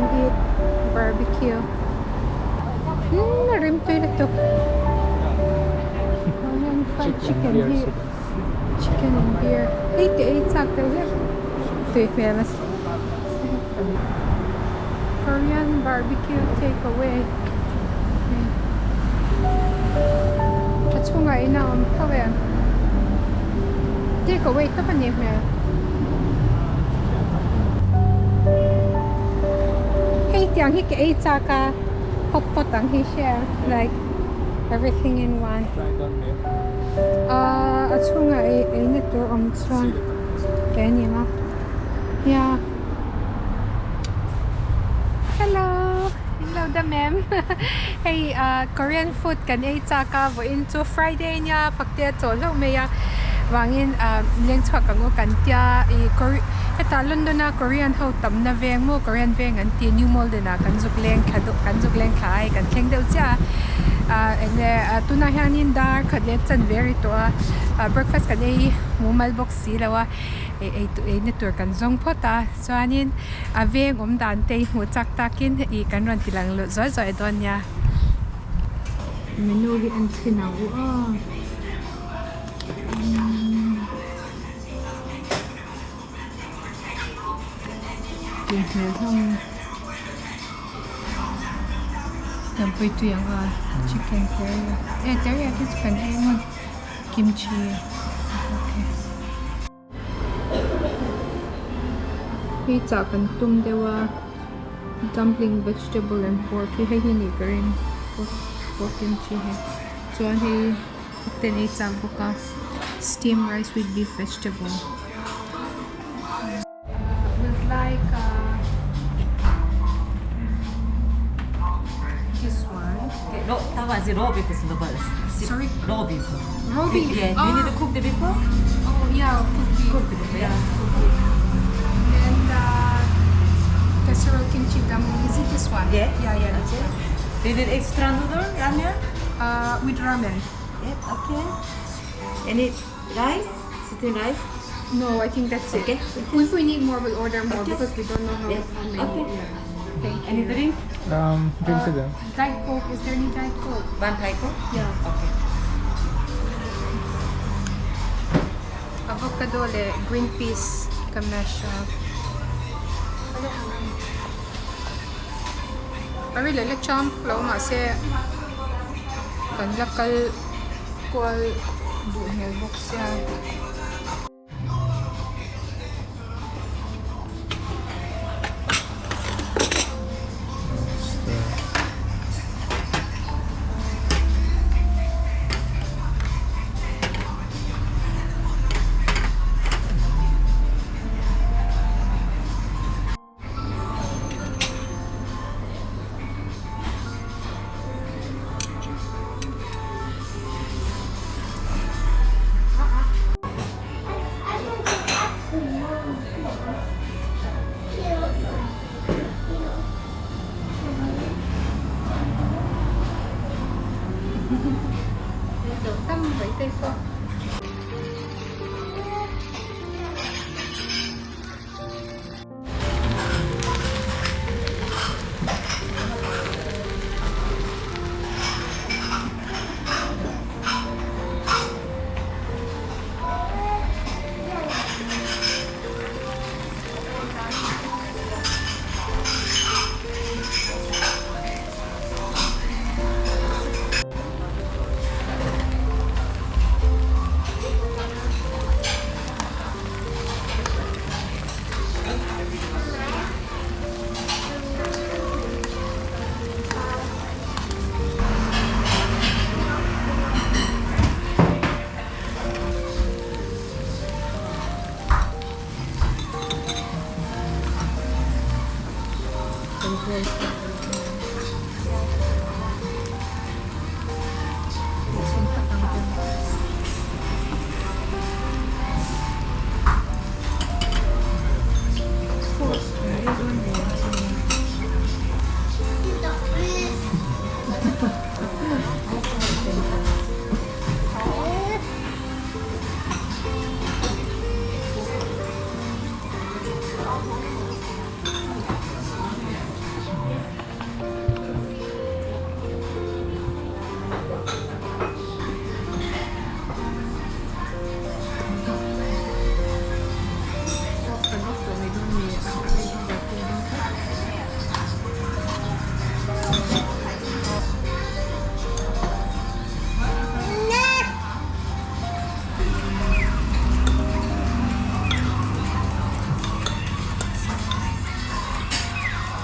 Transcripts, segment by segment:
and eat barbecue. Hmm, rim tui lutuk. Korean fried chicken hi chicken and beer. Hei te ei chak deuh hlek tui hmel a Korean barbecue take away a chhungah in a awm tho em? Take away tak a nih hmel. Hei tiang hi ka ei chak a hot pot ang hi hria like everything in one. Ahh a chhungah ei eina tur awm chuan ke a ni ang a nia. Hello in lo dam em hei ah Korean food kan ei chak a vawiin chu Friday nia fakte a chawl hlauh mai a vangin ah leng chhuak ang aw kan tia ih Kore hetah London a Korean ho tamna veng maw Korean veng an tih New Malden ah kan zuk leng thla deuh kan zuk leng thla a hei kan thleng deuh chiah a ah eng nge ah tunah hianin dar khat leh chanve a ri tawh a ah breakfast kan ei mumal bawk si lo a. Ei ei tu eina tur kan zawng phawt a chuanin a veng awm dan te hi hmuh chak takin ih kan rawn ti lang luh zuai zuai dawn nia. Menu hi en chhin ang u aw. Tui hmel hlawm Tampui tui ang a chicken teriyaki eh teriyaki chu kan ei ang a. Kimchi okay hei chah kan tum deuh a dumpling vegetable and pork hi hei hi a nih ka ring pork pork kimchi hi chuan hei te an ei chak bawk a steam rice with beef vegetable. Would like uh, this one. No, that one is raw beef is the best. Sorry? Raw beef. Raw beef? Yeah. Ah. You need to cook the beef? Oh yeah, cooked beef. Cooked beef, yeah. cooked beef. And casserole kimchi dumpling. Is it this one? Yeah. Yeah, yeah, that's Okay. it. Do you need extra noodle, ramen? With ramen. Yeah, okay. Any rice? Steamed rice? No, I think that's it. Okay. If we need more, we'll order more Okay. because we don't know how, Yeah. how many. Okay. Yeah. Thank Any you. drink? Drinks again. Diet Coke. Is there any Diet Coke? One Thai Coke? Yeah. Okay. Avocado leh green peas ka mash a. A ri leh la cham lo mahse kan la kal kual duh hmel bawk sia.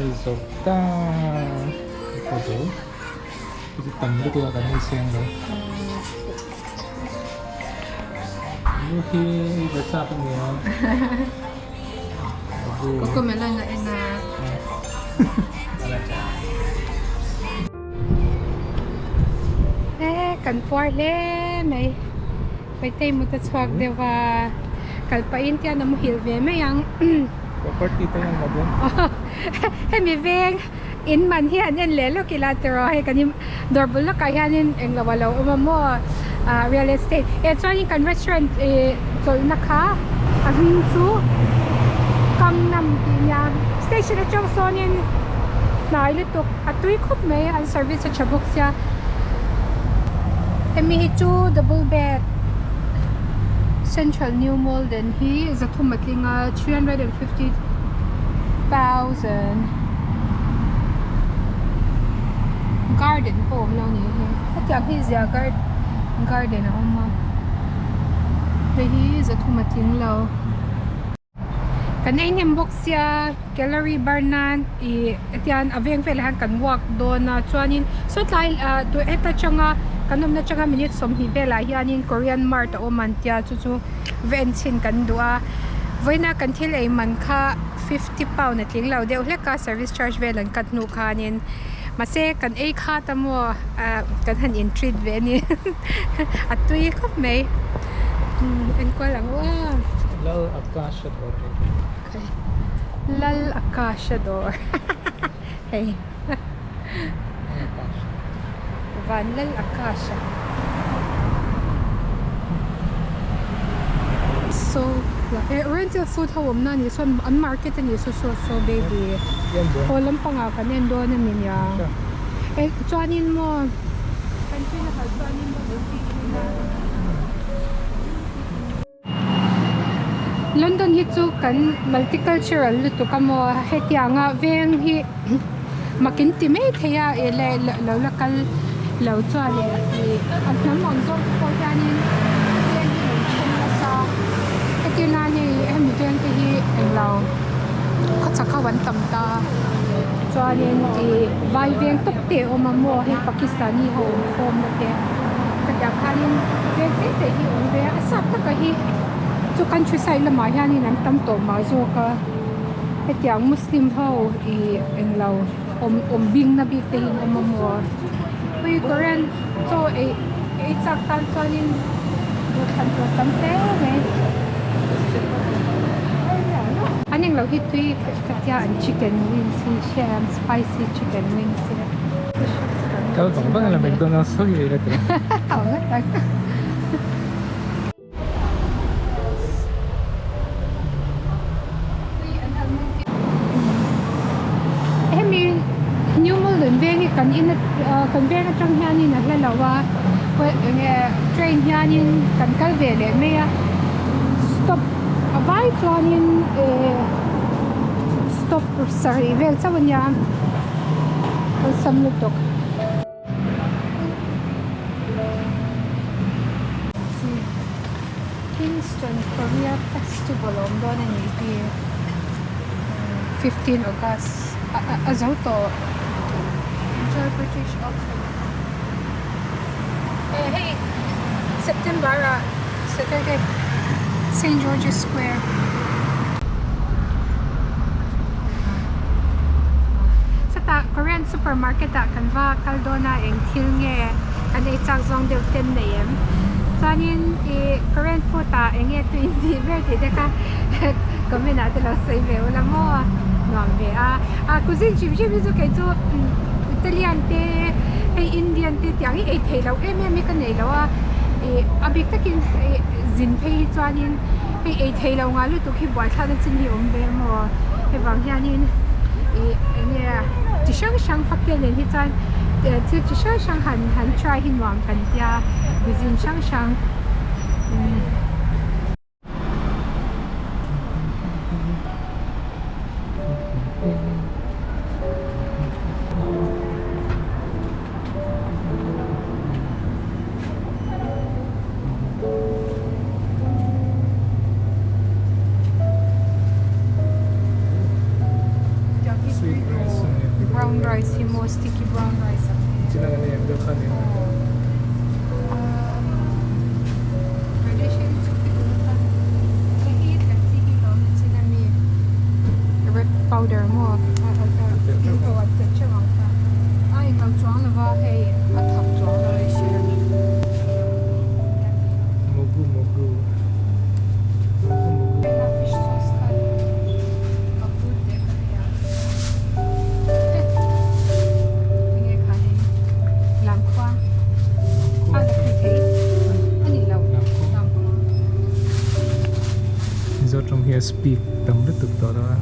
Ei zo ta ka zo chu tam lutuk a kan ei seng lo lu hi ei ve chak a nia Cocomelon a en a. E kan puar hle mai Paitei mut a chhuak deuh a kal pahin tian a muhilh ve mai ang. Property te hian maw Hemi veng in man hi han en leh lawk ila tiraw hei kan in dawr bul lawkah hianin englo a lo awm a maw ah real estate eh chuanin kan restaurant ih chawlhna kha a hming chu Gangnam tih nia station atang sawnin hnai lutuk a tui khawp mai an service a tha bawk sia hemi hi chu double bed central new Malden hi zathum a tling a 350,000 garden pawh a awm lo ni hi hetiang hi zia garden a awm a hei hi zathum a tling lo. Kan ei hnem bawk sia calorie burn nan ih hetiang a veng velah hian kan walk dawn a chuanin saw tlai ah heta tanga kan awmna tanga minute 20 velah hianin Korean mart a awm an tia chu chu va en chhin kan duh a vawiina kan thil ei man kha 50 pound a tling lo deuh hlek a service charge vel an cut hnu khanin mahse kan ei khat a maw ah kan han in treat ve a ni a tui khawp mai enkual ang u a. Lal Akasha dawr hei. Okay. Lal Akasha dawr hei. Van Lal Akasha. So eh rental food ho awmna anih chuan an market anih saw saw saw baby haw lampangah kan en dawn a ni nia eh chuanin maw kan tui na kal chuanin maw lo tih ila. London hi chu kan multicultural lutuk a maw hetianga veng hi makin ti mai thei a ih leh lo la kal lo chuan ih a hnam ang zawng te pawh hianin veng hi lo then nasa heti nan hei hemi veng te hi englo khawchhak ho an tam ta chuanin ih vai veng tawp te a awm a maw hei Pakistani ho awm khawm na te. Hetiang khanin veng te te hi awm ve a, a sap taka hi chu countryside lamah hianin an tam tawh mah zawk a, hetiang muslim ho ih englo awm awm bingna bik te hi an awm a maw pui korean chaw ei ei chak tan chuanin duhthlan tur tam hle mai an englo hi tui ka tia an chicken wings hi hriat spicy chicken wings hi. Kal vang vang la McDonald's ho hi ei la teh. Hemi New Malden veng hi kan in kan veng atang hianin a hla lo a enge train hianin kan kal ve leh mai a stop a vai chuanin eh stop sarih vel chauh a nia. Awlsam lutuk. Kingston Korea Festival a awm dawn a nih hi 15 August a zo tawh Enjoy British Autumn eh hei September ah Saturday Saint George's Square. Chutah Korean supermarket ah kan va kal dawn a eng thil nge kan ei chak zawng deuh ten nei em chuanin ih Korean food ah eng nge tui in tih ber tih te kha comment ah te lo sawi ve ula maw nuam ve a ah cuisine hrim hrim hi chu kei chu Italian te hei Indian te tiang hi ei theih loh em em hi ka nei lo a ih a bik takin ih zin phei hi chuanin hei ei theih loh ngah lutuk hi buaithlakna chin hi a awm ve maw hei vang hianin ih eng nge chi hrang hrang fakte nen hi chuan thil chi hrang hrang han han try hi nuam kan tia cuisine hrang hrang umm. Sweet rice. Brown rice hi maw sticky brown rice ang hi. Chin ang ani em deuh kha ni ang. Radiation chu ti ul kha. Hei hi kan chi hi lo ni chin ami red powder maw aw a telh teuh ang kha. A englo chuang lova hei a thak chuang lo i hria. Mogu mogu. Mogu mogu. Hela fish sauce kha a bur teh ka hei a. Enge kha hei Lamkhua a la phei thei a ni lo Lamkhua. Mizo tawng hi a speak tam lutuk tawh lo a.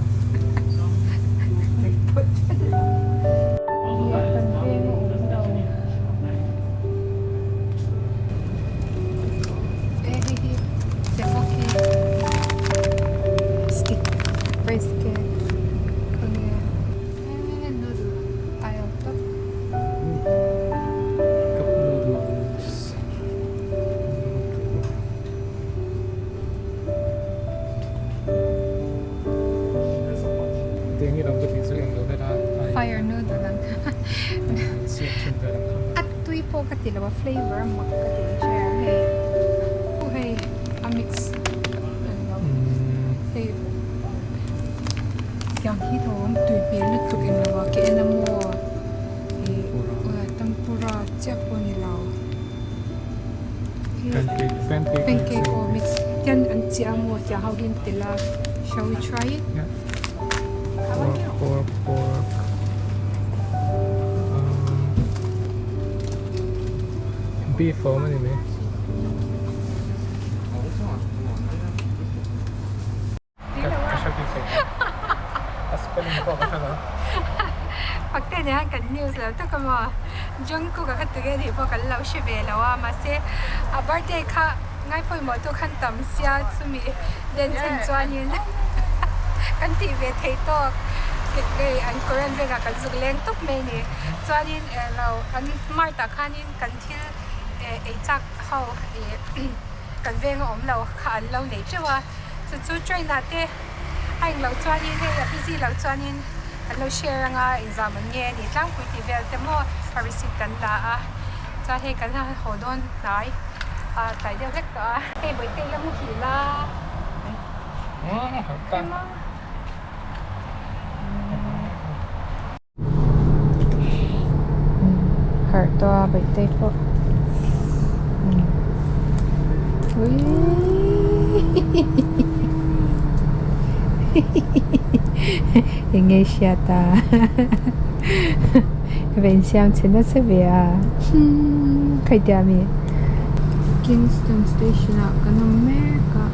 Kan veng a awm lo. E hei hi tteokbokki stick rice cake khawnge e noodle aisle tawp. Cup noodles noodle. Tiang hi lam ka tih chu englo vel a. Fire noodle ang. Siam thin vel ang kha. A tui pawh ka ti lo a flavour a mak ka ti che a hei hei a mix englo hei tiang hi lo awm tui hmel lutuk englo a ka en a maw ih tempura chiah pawh a ni lo pancake aw mix tian an chiah a maw tiang ho hi an telh a shall we try it. Pork, pork, pork. Beef a awm a ni mai. Ka hre bik thei lo. A spelling pawh ka hre lo. Fakte nen hian kan news lo tak a maw? Jungkook a kha tu nge tih pawh kan lo hre ve lo a, mahse a birthday kha ngaipawimawh tu khan tam sia chumi den chen chuanin kan tih ve thei tawk kei an Korean vengah kan zuk leng tawp mai a ni. Chuanin eh lo an mart ah khanin kan thil eh ei chak ho ih kan venga awm lo kha an lo nei teuh a, chu chu train ah te a englo chuanin hei a busy loh chuanin an lo share anga inzam an nge a ni tlangpui tih vel te maw a receipt kan la a chuan hei kan han haw dawn hnai a tlai deuh hlek tawh a hei bawihte ila muhil a ema. Harh tawh a bawihte pawh eng nge hriat a va insiam chhe nasa ve a khaitia mi Kingston station ah kan awm mek a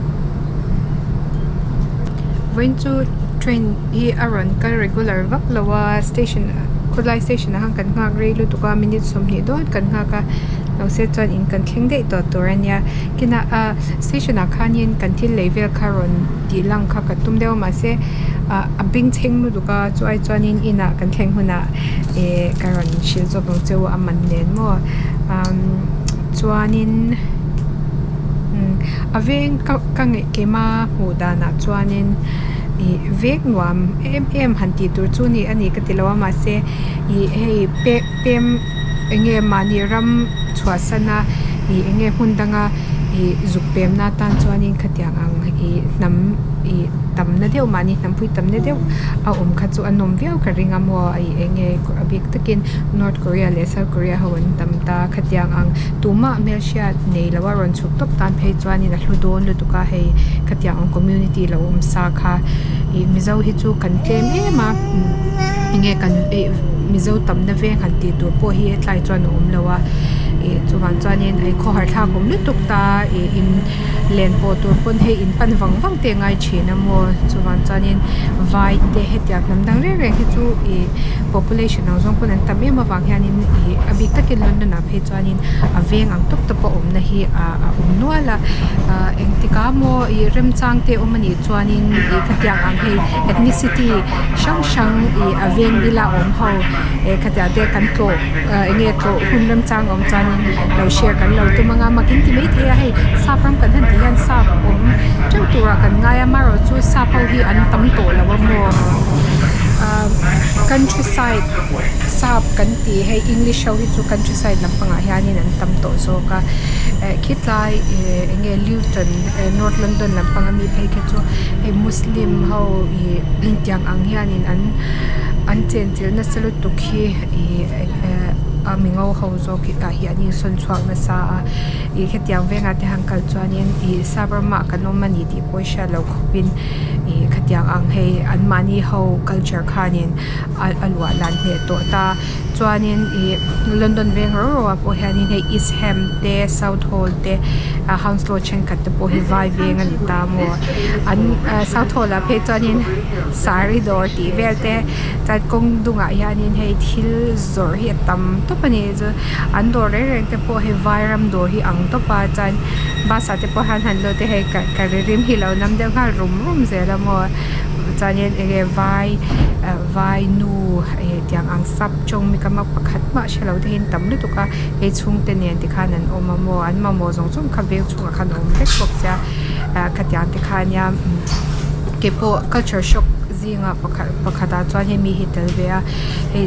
vawiin chu train hi a rawn kal regular vak lo a station khawlai station ah khan kan nghak rei lutuk a minute 20 dawn kan nghak a lo se chuan in kan thleng daih tawh tur a nia kinah ah station ah khanin kan thil lei vel kha rawn tih lang kha ka tum deuh a mahse ah a bengchheng lutuk a chu ai chuanin inah kan thleng hunah eh ka rawn hrilh zawk ang che u a man nen maw umm chuanin umm a veng ka ka ngaih keima hmuh danah chuanin ih vek nuam em em han tih tur chu ni a ni ka ti lo a mahse ih hei pe pem eng nge mahni ram chhuahsan a ih eng nge hmun danga ih zuk pemna atan chuanin khatiang ang ih hnam ih tamna deuh mahni hnampui tamna deuh a awm kha chu a nawm viau ka ring a maw ih eng nge a bik takin North Korea leh South Korea ho an tam ta khatiang ang tumah hmelhriat nei lo a rawn chhuk tawp tan phei chuanin a hlu dawn lutuk a hei khatiang ang community lo awm sa kha ih mizo hi chu kan tlem em a eng nge kan ih mizo tamna veng han tih tur pawh hi hetlai chuan a awm lo a ih chuvang chuanin a khawhar thlak awm lutuk ta ih in len pawh tur pawn hei in pan vang vang te a ngai thin a maw chuvang chuanin vai te hetiang hnam dang reng reng hi chu ih population ang zawng pawn an tam em avang hianin ih a bik takin London ah phei chuanin a veng ang tawp tawp a awmna hi ah a awm nual a ah engtikah maw ih remchang te awm anih chuanin ih khatiang ang hei ethnicity hrang hrang ih a veng bila awm ho eh khatiang te kan tlawh ah eng nge tlawh hun remchang awm chuanin lo share kan lo tum anga makin ti maithei a hei sap ram kan han tih hian sap awm teuh turah kan ngai a amaherawhchu sap ho hi an tam tawh lo a maw. Ahh countryside sap kan tih hei english ho hi chu countryside lampangah hianin an tam tawh zawk a eh khitlai ih eng nge luton north london lampang ami phei khi chu hei muslim ho ih tiang ang hianin an an chenchilh nasa lutuk hi ih a mingo ho zawk hi tah hi an insawn chhuak nasa a ih hetiang vengah te han kal chuanin ih sap ramah kan awm ani tih pawh hriat loh khawpin ih khatiang ang hei anmahni ho culture khanin a luah lan hneh tawh ta chuanin ih London veng rau rau ah pawh hianin hei East Ham te South Hall te ah Hounslow thenkhat te pawh hi vai veng a ni ta maw an South Hall ah phei chuanin saree dawr tih vel te chuan kawng dungah hianin hei thil zawrh hi a tam tawp a ni chu an dawr reng reng te pawh hei vai ram dawr hi ang tawp a chuan bus ah te pawh hian han lut te hei curry rim hi lo nam deuh nghal rum rum zel a maw chuanin enge vai vai nu eh tiang ang sap tawng mi kam a pakhat mah hre lo te hi an tam lutuk a hei chhungte nen te khan an awm a maw an mamawh zawng zawng kha veng chhungah khan a awm vek bawk sia ah khatiang te kha ania keipawh culture shock zingah pakhat pakhatah chuan hemi hi tel ve a hei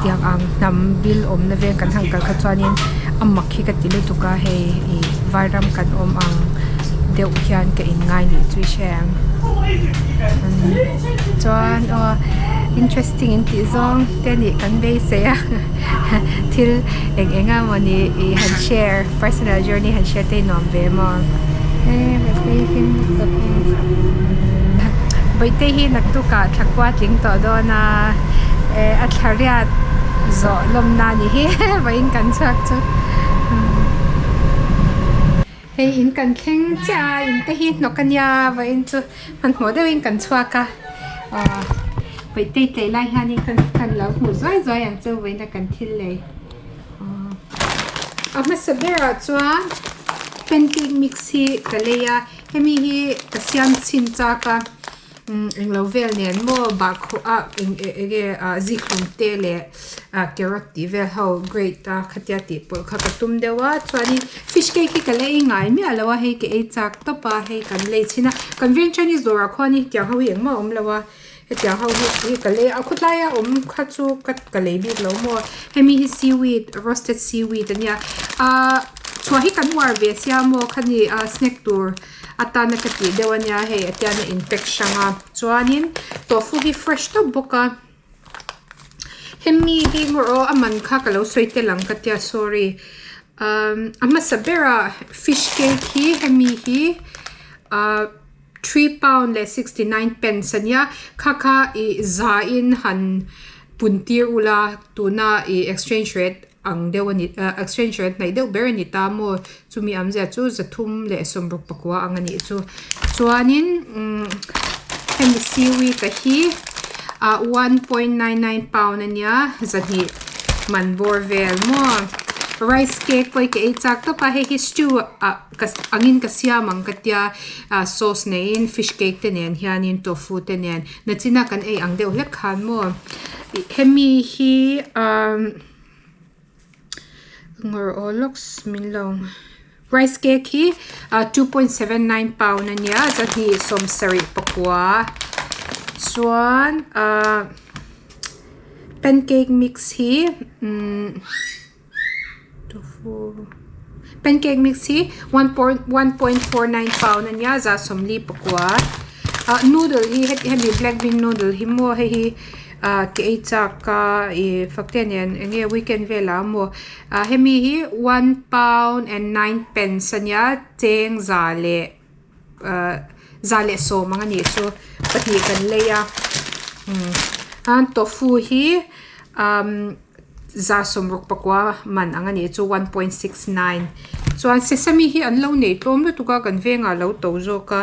tiang ang hnam bil awmna veng kan han kal kha chuanin a mak hi ka ti lutuk a hei ih vairam kan awm ang deuh hian ka in ngai nih chu i hre ang chuan aw interesting in tih zawng te nih kan beisei a thil eng eng a mawni ih han share personal journey han share te hi nuam ve maw bawihte hi naktukah thla kua tling tawh dawn a eh a thla riat zawh lawmna a ni hi vawiin kan chhuak chu hei in kan thleng chiah a in te hi hnawk a nia vawiin chu hmanhmawh deuhin kan chhuak a aw bawihte tlei lai hianin kan lo hmuh zuai zuai ang chu vawiin a kan thil lei. A hmasa berah chuan pancake mix hi ka lei a hemi hi ka siam chhin chak a umm englo vel nen maw bahkhawh ah eng enge ah zikhlum te leh ah carrot tih vel ho grate a khatia tih pawlh kha ka tum deuh a chuanin fish cake hi ka la ei ngai miah lo a hei ka ei chak tawp a hei kan lei chhin a kan veng chinese dawrah khuan hi tiang ho hi engmah a awm lo a. Hetiang ho hi hi ka lei a khawtlaia awm kha chu ka ka lei bik lo maw hemi hi seaweed roasted seaweed a nia ahh chhuah hi kan uar ve sia maw khani ah snack tur atana ka tih deuh a nia hei a tian a in pack hrang a chuanin tofu hi fresh tawp bawk a hemi hi erawh a man kha ka lo sawi tel ang ka tia sorry ahh a hmasa berah fish cake hi hemi hi ahh. 3 pound leh 69 pence a nia kha kha ih za in han pun tir ula tuna ih exchange rate ang deuh a ni ah exchange rate hnaih deuh ber a ni ta maw chumi awmzia chu zathum leh sawmruk pakua ang a nih chu chuanin umm hemi seaweed a hi ah 1.99 pound a nia zahnih man bawr vel maw rice cake pawh hi ka ei chak tawp a hei hi stew ah. Ka angin ka siam ang ka tia ah sauce neiin fish cake te nen hianin tofu te nen nachina kan ei ang deuh hlek khan maw ih hemi hi ahh ngawr aw lawks min lo rice cake hi ah 2.79 pound ania zahnih sawmsarih pakua chuan ahh pancake mix hi umm. Pancake mix hi 1.49 pound a nia za sawmli pakua ah noodle hi hemi black bean noodle hi maw hei hi ah ke ei chak a ih fakte nen eng nge weekend velah maw ah hemi hi 1 pound and 9 pence a nia cheng za leh ah za leh sawm ang a nih chu pahnih kan lei a umm chuan tofu hi umm. Za sawmruk pakua man ang a nih chu 1.69 chuan sesame hi an lo nei tlawm lutuk a kan vengah a lo to zawk a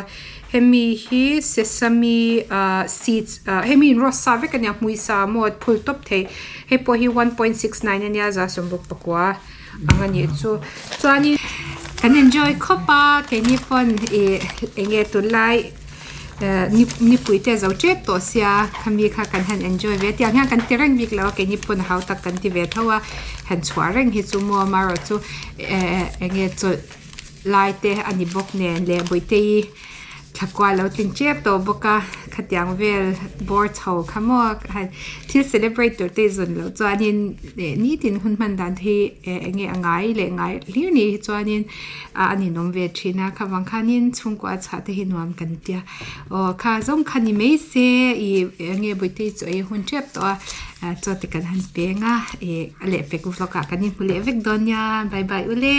hemi hi sesame ah seeds ah hemi in roast sa vek a nia hmui sa maw phul tawp thei hei pawh hi 1.69 a nia za sawmruk pakua ang a nih chu chuanin kan enjoy khawp a keini pawn ih eng nge tunlai. Eh nipui te a zo tep tawh sia khami kha kan han enjoy ve a tiang hian kan ti reng bik lo a keini pawn hau tak kan ti ve tho a han chhuah reng hi chu maw amaherawh chu eh eng nge chawlh lai te a ni bawk nen leh bawihte-i Thlakua lo tling tep tawh bawk a, khatiang vel bawr chho kha maw thil celebrate tur te zawn loh chuanin eh nitin hun hman dan te hi eh eng nge a ngai leh ngai hlir ni hi chuanin a ninawm ve thin a, kha vang khanin chhungkua chhuah te hi nuam kan tia aw kha zawng kha ni mai se ih eng nge Bawihte chu ei hun tep tawh a chaw te kan han peng a eh a lehpek vlog ah kan inhmu leh vek dawn nia bye bye ule.